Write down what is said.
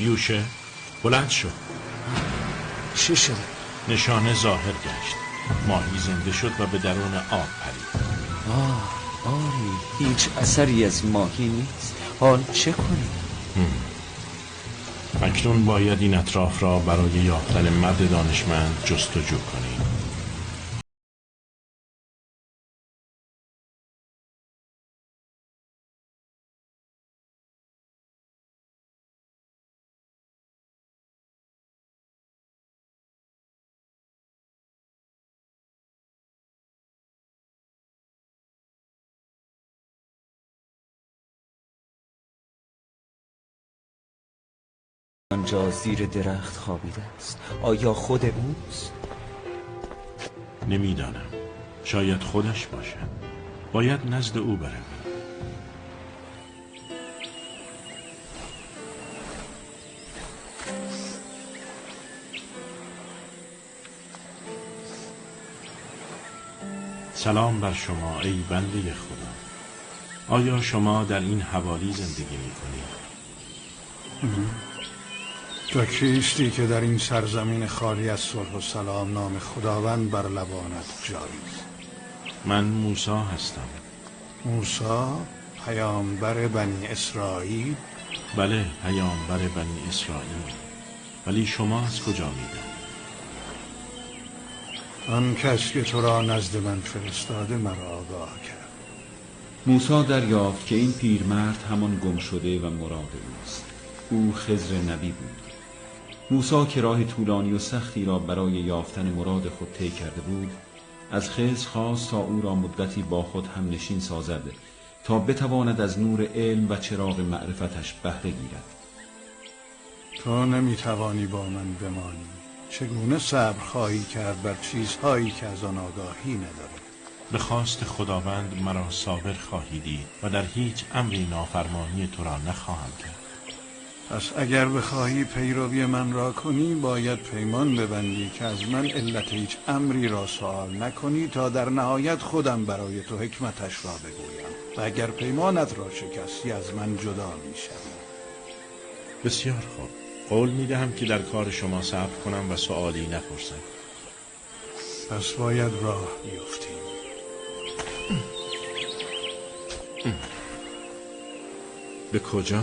یوشه، بلند شو. چه شده؟ نشانه ظاهر گشت. ماهی زنده شد و به درون آب پرید. آه آری، هیچ اثری از ماهی نیست. حال چه کنیم؟ اکنون باید این اطراف را برای یافتن مرد دانشمند جستجو کنیم. آنجا زیر درخت خوابیده است. آیا خود اوست؟ نمیدانم، شاید خودش باشد. باید نزد او برویم. سلام بر شما ای بنده خدا. آیا شما در این حوالی زندگی میکنید؟ تو کیستی که در این سرزمین خالی از صلح و سلام نام خداوند بر لبانت جاری است؟ من موسی هستم. موسی، پیامبر بنی اسرائیل؟ بله، پیامبر بنی اسرائیل. ولی شما از کجا میدانید؟ آن کس که تو را نزد من فرستاده مرا آگاه کرد. موسی دریافت که این پیرمرد همان گم شده و مراد اوست. او خضر نبی بود. موسی که راه طولانی و سختی را برای یافتن مراد خود طی کرده بود، از خضر خواست تا او را مدتی با خود هم نشین سازد تا بتواند از نور علم و چراغ معرفتش بهره گیرد. تو نمیتوانی با من بمانی. چگونه صبر خواهی کرد بر چیزهایی که از آن آگاهی نداری؟ به خواست خداوند مرا صابر خواهی دید و در هیچ امری نافرمانی تو را نخواهم کرد. پس اگر بخواهی پیروی من را کنی، باید پیمان ببندی که از من علت هیچ امری را سوال نکنی تا در نهایت خودم برای تو حکمتش را بگویم. و اگر پیمانت را شکستی از من جدا میشوی. بسیار خوب، قول میدهم که در کار شما صبر کنم و سوالی نپرسم. پس باید راه بیفتیم. به کجا؟